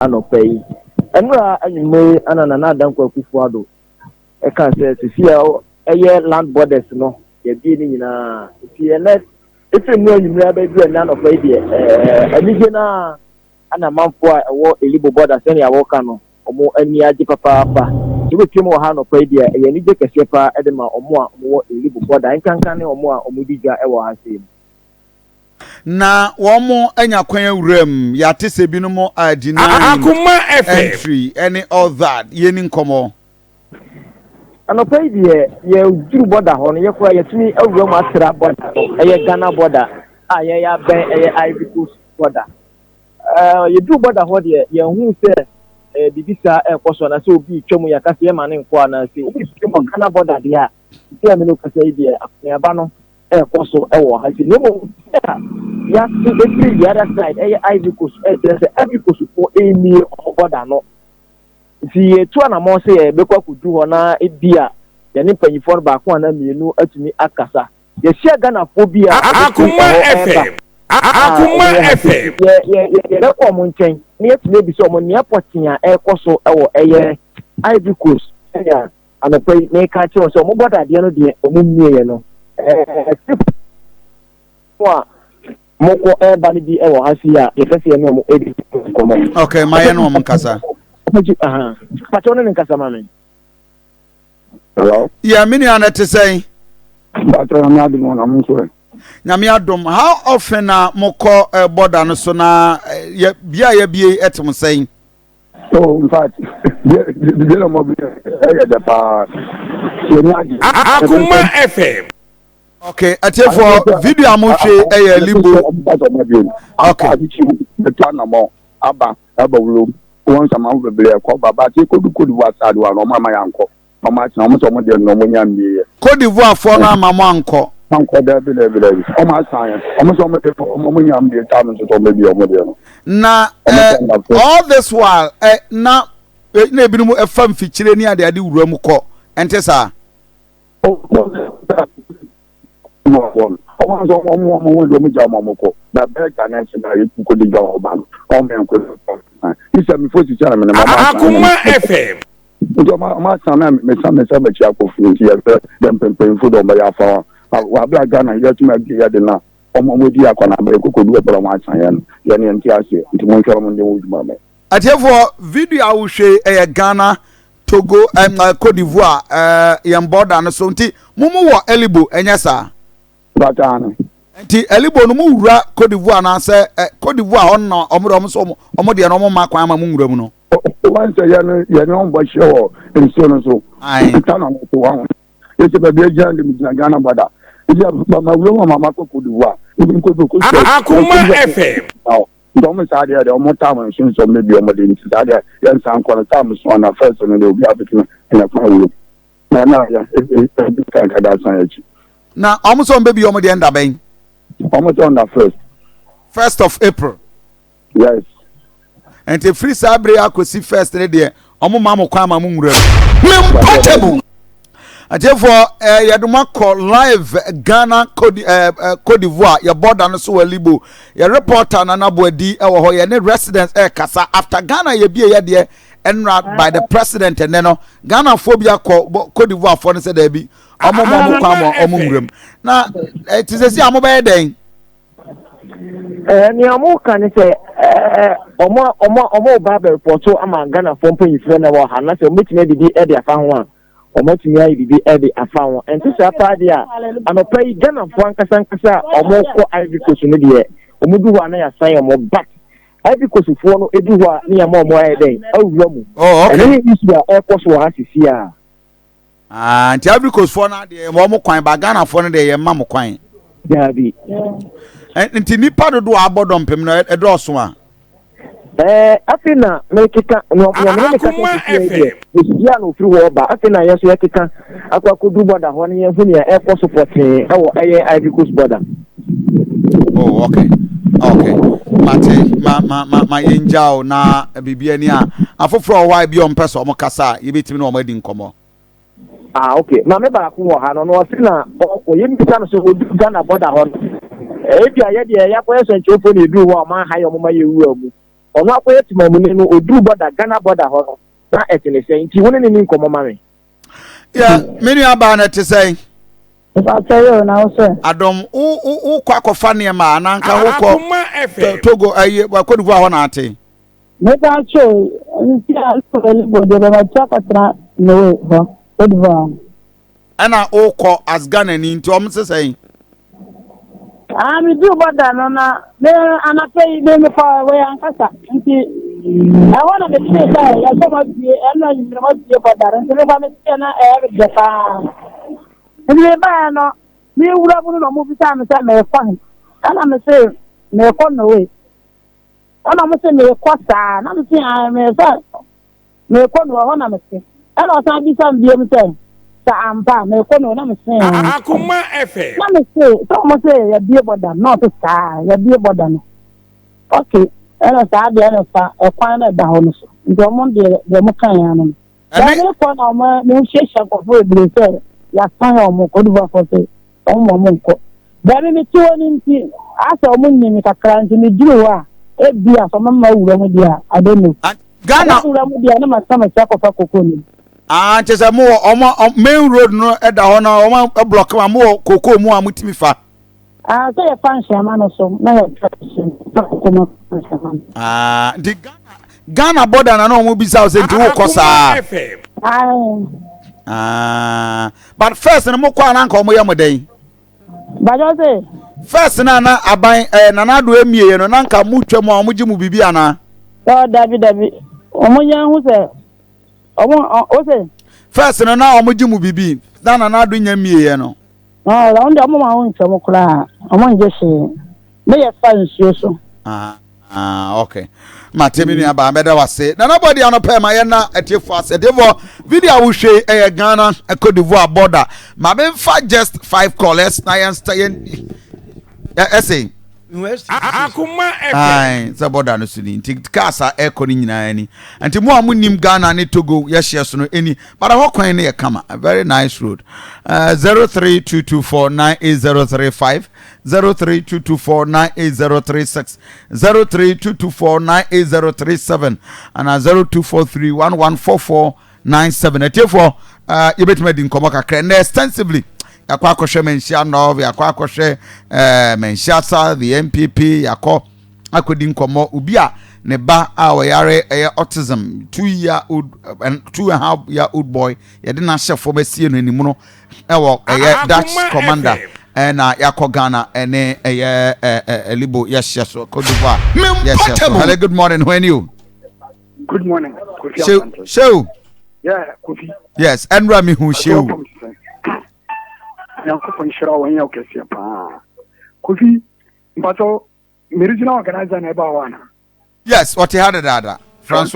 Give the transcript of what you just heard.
Anɔpa yi, nnora anwummere yi ana Nana Dankwa Akufo-Addo ɛka sɛ sisi a ɛyɛ land borders no yɛbie ne nyinaa, nti ɛnɛ ɛfiri nnora anwummere abɛduru ɛnɛ anɔpa yi deɛ, anigye no a ana amanfoɔ a ɛwɔ Elubo border sɛnea wɔka no, wɔn ani agye papaapa. Nti wobɛpie mu wɔ ha anɔpa yi deɛ, ɛyɛ anigye kɛseɛ paa de ma wɔn a wɔwɔ Elubo border, nkanka ne wɔn a wɔdi dwa wɔ ha sei no. Na wɔn anya kwan awura mu. Yɛate sɛ binom are denying Akoma FM. entry ɛne all that. Yɛni nkɔmmɔ. Anɔpa yi deɛ, yɛduru border hɔ no, yɛkora yɛtumi awura mu atra border no, ɛyɛ Ghana border a yɛyɛ abɛn ɛyɛ Ivory Coast border. Yɛduru border hɔ deɛ, yɛnhu sɛ biribi saa ɛrekɔ so anaasɛ obi retwa mu, yɛaka sɛ yɛma ne nkɔ, anaasɛ obi retwa mu Ghana border deɛ a, nti a me no kasa yi deɛ, akɔneaba no ɛrekɔ so ɛwɔ ha si. Na mmom a yɛate efiri the other side, ɛyɛ Ivory Coast, ɛkyerɛ sɛ Ivory Coast foɔ ɛmmie ɔmo border no, nti yɛtu anammɔn sɛ yɛbɛkɔ akɔdu hɔ na ebi a yɛne mpanyinfoɔ no baako anaa mmienu atumi akasa. Yɛhyia Ghanafoɔ bi a wɔfiri Akoma ɛhɔ ɛreba FM. a Akoma wɔwɔ ha sɛ FM. yɛbɛkɔ ɔmo nkyɛn na yɛatumi abisa ɔmo nea pɔtee a ɛrekɔ so ɛwɔ ɛyɛ Ivory Coast, sɛnea anɔpa yi meka kyerɛ wɔn sɛ ɔmo bɔ dadeɛ no deɛ, ɔmo mmieɛ no trip a mokɔ ɛreba no bi ɛwɔ ha si a yɛpɛ sɛ yɛne ɔmo ɛdi nkɔmmɔ. Okay, ma yɛne wɔn nkasa. Pakyɛw, ne nkasa ma me. Hello. Yɛ me nua no te sɛn? Bàtà, Nyame adum na mo nso ɛ. Nyame adom. How often na mokɔ border no so na yɛ bia yɛbie ɛte mo sɛn? Oh, in fact, bia na mo bi ɛyɛ dɛ paa. Yɛn ni agye. Akoma FM. Okay, atiefoɔ, video a mohwɛ ɛyɛ Elubo. Okay. Ɛtu anamɔ aba ɛba wurom wɔn nsama ho bebree ɛkɔ ba ba ati kodu Cote d'Ivoire side wa na ɔmo ama yankɔ, ɔmo atena, ɔmo sɛ ɔmo deɛ no ɔmo nya mbie yɛ. Cote d'Ivoire foɔ no ama mo ankɔ? Ankɔ, dɛbi dɛbi dɛbi, ɔmo asan yɛ, ɔmo sɛ ɔmo deɛ ɔmo nya mbie taa no nso sɛ ɔmo bie ɔmo deɛ no. Na ɔmo sɛ ndafo. All this while na ebinom ɛfa mfikyire ne adeade wura mu kɔ, ɛnte saa? Ɔmo nso ɔmo ho deɛ ɔmo gya ɔmo kɔ na bɛɛ Ghana nso na yɛtu kɔ de dwa ɔba no, ɔmo yɛn kɔ nisɛ mefo sisi a mene ɔmo asan. Akoma FM. Nti ɔmo asan na mesa m'akyi akɔ fie, nti yɛhwɛ dɛ mpanyinfo dɛ ɔmo bɛyɛ afa wa wabla Ghana yɛtumi agye yɛ de na ɔmo di akɔ na abɛyɛ koko du ɛbɛrɛ ɔmo asan yɛ no, yɛn yɛn ti aseɛ, nti mo nhwɛ ɔmo de wo dwuma mɛ. Atiefoɔ, video a wohwɛ ɛyɛ Ghana, Togo, Cote d'Ivoire yɛn border no so, nti mo mo wɔ Elubo, ɛnyɛ saa? Bàtà no. Nti Elubo no, mo wura Cote d'Ivoire anaasɛ Cote d'Ivoire hɔ no na ɔmo de ɔmo so ɔmo deɛ no ɔmo ma kwan ama mo nwura mu no? Wɔn sɛ yɛn no yɛn ne wɔn bɔ hyɛ wɔ nsuo no so. Nta na wɔn so wɔn yɛsɛ baabi agyina de mi gyina Ghana border ebi a ma wura mu a ma kɔ Cote d'Ivoire ebi nkɔ do kɔ Akoma FM. Nti ɔmo saa deɛ ɔmo tam nso nsɔm no bi ɔmo de, nti saa deɛ yɛn nsa nkɔ no tam so na first no deɛ obi abɛtena ɛna kwan wura mu na yɛ ebi kan kada asan akyi. Na ɔmo sɛ ɔmo bɛbi ɔmo deɛ nda bɛn? Ɔmo sɛ on the first. 1st of April? Yes. Nti firi saa bere akɔsi first ne deɛ, ɔmo ma mo kwan ma mo nwura mu? Mempɔtable atiefoɔ, yɛde mo akɔ live Ghana Cote d'Ivoire yɛ border no so wɔ Elubo. Yɛ reporter Nana Boadi ɛwɔ hɔ, yɛne residents ɛrekasa after Ghana yɛbie yɛ deɛ ɛnra by the president. Ɛnɛ no Ghanafoɔ bi akɔ Cote d'Ivoire foɔ no sɛ daabi, ɔmo ma ɔmo kwan ma ɔmo nwura mu, na te sɛ si a mo bɛyɛ dɛn? Nea ɔmo ka ne sɛ ɔmo ba abɛrepɔto ama Ghanafoɔ mpanyinfoɔ na wɔ ha na sɛ ɔmo betumi adidi ɛde afa ho a, ɔmo atumi ayɛ biribi ɛde afa ho. Ɛnte saa paa deɛ a, anɔpa yi Ghanafoɔ ankasa ankasa a ɔmo kɔ Ivory Coast no deɛ, ɔmo du hɔ a na yɛasan ɔmo back. Ivory Coast foɔ no edu hɔ a ne yɛma ɔmo ayɛ dɛn awura mu. Oh, okay. Ɛno ne issue a ɛrekɔ so wɔ ha sisi a. Ah, nti Ivory Coast foɔ no adeɛ yɛma ɔmo kwan ba, Ghana foɔ no deɛ yɛmma mo kwan? Daabi. Nti nipa dodoɔ a abɔ dɔmpem no ɛdɔɔso a? Afei na mekeka nea mene ne kasa Akoma sisi yi deɛ, FM. yɛhyia no ofiri hɔ ba, afei na yɛn nso yɛkeka akɔ akɔdu border hɔ ne yɛhu nea ɛrekɔ so pɔtee ɛwɔ ɛyɛ Ivory Coast border. Oh, okay, mate. Ma yɛngya o na biribi ani a afoforɔ wɔ hɔ a bi a ɔmpɛ sɛ ɔmo kasa a, yɛbɛtumi ne ɔmo adi nkɔmmɔ. Ah, okay. Maame baako wɔ ha no no ɔse na ɔkɔ, yɛmmisa no sɛ ɔdu Ghana border hɔ no, ebi a yɛdeɛ yɛakɔyɛ sɛnkyerɛfoɔ na ɛduru hɔ a ɔma aha yɛ ɔmo ma yɛwura mu. Ɔno akɔyɛ temamuni no, ɔduru bɔda, Ghana bɔda hɔ no, na ɛte ne sɛn? Nti wo ne no ni nkɔmmɔ ma me. Yɛ, me nua baa no ɛte sɛn? Mpakyɛ yɛ o, na wo sɛ? Adom, wo wo wokɔ akɔfa nneɛma anaa nka wokɔ Togo ayi Cote d'Ivoire hɔ na ate? Mepakyɛ o, nti a mekɔ deɛ bɛmatu akɔtena Norway hɔ, Cote d'Ivoire. Ɛna wokɔ as Ghanani nti wɔn se sɛn? Ah, me duru bɔda no na me anapa yi me mekɔ wei ankasa nti ɛhɔ na metee sɛ yɛsɛ mo abie ɛna nwumere mo abie bɔda no nti mekɔ meteɛ na ɛyɛ me dɛ paa nti mebaeɛ no mewura mu no na ɔmo bisaa me sɛ meekɔ he ɛna me se meekɔ Norway ɛna ɔmo se meekɔ saa na me se meesɛ Merekɔ no, ɛhɔ na mete. Ɛna ɔsan bisa me biom sɛ, sɛ ampa a, merekɔ no, na mese ɛɛ. Akoma FM. Na mese, sɛ wɔn sɛ yɛabie bɔda no, na ɔse saa, yɛabie bɔda no. Ok, ɛna saa deɛ ɛna fa ɛkwan no ɛda hɔ no so. Nti wɔn deɛ deɛ wɔn kan ya no no. Ɛne. Merekɔ na wɔn mehyiahyia nkurɔfoɔ bebree sɛ yɛasan wɔn, Cote d'Ivoire foɔ sɛ wɔn ma wɔn nkɔ. Baabi mete hɔ no nti, asɛ wɔn nim me kakra nti meduru hɔ a, ebia sɛ wɔn ma wura mu deɛ a, I don't know. Ghana. Wura mu deɛ ne ma sama si akɔfa koko no. Ah, nkyɛ sɛ mo wɔ ɔmo main road no ɛda hɔ na ɔmo blɔk ma mo wɔ koko mu a mo tumi fa. Ah, sɛ yɛfa nhyɛnma no so na yɛtwa so fa koko mu nhyɛnma no. Ah, nti Ghana Ghana border na na ɔmo bisa sɛ nti wokɔ saa. Ah, but first no mo kɔ a na nka ɔmo yɛ mo dɛn. Bàjọ́ sè. First na na aban ɛɛ eh, Nana Addo emie yɛ no na nka mo twɛ mu a wɔn gye mo biribi anaa. Ɔ dabi dabi wɔn yɛn ho sɛ wɔn ɔ o sè. First no na wɔn gye mo biribi na Nana Addo nya mie yɛ no. Ɔ wɔn deɛ wɔn ma wɔn ntwa mu koraa wɔn ngye hwee ne yɛ fa nsuo so. Ah. Ah, okay. Mate me nua baa mɛda wase. Nana bɔdi anɔpɛ ma yɛna atiefo ase. Atiefo video a wohwɛ ɛyɛ Ghana Cote d'Ivoire border. Ma memfa just five callers na yɛn yɛn ɛsɛ. Akoma FM. Ayi sɛ border no so ni nti cars a ɛkɔ no nyinaa ni. Nti mo a mo nim Ghana ne Togo yɛhyɛ so no ɛni. But ɛhɔ kwan no yɛ kama. Very nice road. Uh, 0322498035 0322498036 0322498037 anaa 0243114497 atiefoɔ uh, yɛbɛtumi adi nkɔmmɔ kakra ɛnɛ extensively yɛakɔ akɔhwɛ manhyia north yɛakɔ akɔhwɛ uh, manhyia south the npp yɛakɔ akɔdi nkɔmmɔ obi a ne ba a ɔyare ɛyɛ autism two year old uh, 2.5 year old boy yɛde no ahyɛ fam asie no anim no ɛwɔ ɛyɛ Dutch commander ɛna yɛakɔ Ghana ɛne ɛyɛ ɛɛ Libo yɛhyɛ so Cote d'Ivoire yɛhyɛ so. Hello, good morning, who are you? Good morning, Kofi Asante. Shehu. Yeah, Kofi. Yes, ɛnura mi hu Shehu. Nyankopɔn nhyira wɔn yɛ ɔkɛseɛ paa. Kofi, mpatɔ, me regional organizer na ɛba hɔ ana? Yes, ɔte ha dadaada. Francois.